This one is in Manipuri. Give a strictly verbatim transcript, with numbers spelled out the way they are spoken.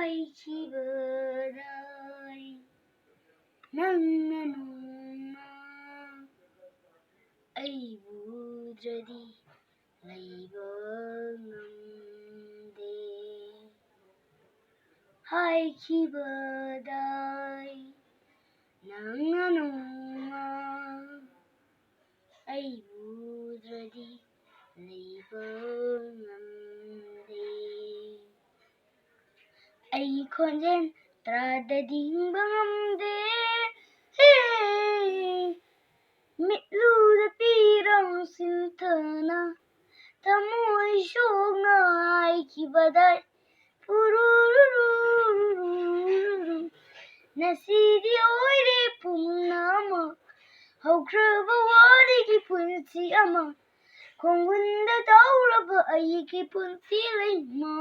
ꯍꯥꯏꯈꯤꯕꯗꯥꯏ ꯅꯪꯅ ꯅꯣꯡꯃ ꯑꯩꯕꯨ ꯎꯗ꯭ꯔꯗꯤ ꯂꯩꯕ ꯉꯝꯗꯦ ꯍꯥꯏꯈꯤꯕꯗꯥꯏ ꯅꯪꯅ ꯅꯣꯡꯃ ꯑꯩꯕꯨ ꯎꯗ꯭ꯔꯗꯤ ꯂꯩꯕ ꯉꯝꯗꯦ ꯑꯩ ꯈꯣꯟꯖꯦꯜ ꯇꯥꯗ꯭ꯔꯗꯤ ꯍꯤꯡꯕ ꯉꯝꯗꯦ ꯍꯦ ꯃꯤꯠꯂꯨꯗ ꯄꯤꯔꯝ ꯁꯤꯟꯊꯅ ꯊꯃꯣꯏ ꯁꯣꯛꯅ ꯍꯥꯏꯈꯤꯕꯗꯥꯏ ꯄꯨꯔꯨꯔꯨꯔꯨꯔꯨꯔꯨꯔꯨ ꯉꯁꯤꯗꯤ ꯑꯣꯏꯔꯦ ꯄꯨꯝꯅꯃꯛ ꯍꯧꯈ꯭ꯔꯕ ꯋꯥꯔꯤꯒꯤ ꯄꯨꯟꯁꯤ ꯑꯃ ꯈꯣꯡꯒꯨꯟꯗ ꯇꯧꯔꯕ ꯑꯩꯒꯤ ꯄꯨꯟꯁꯤ ꯂꯩꯃ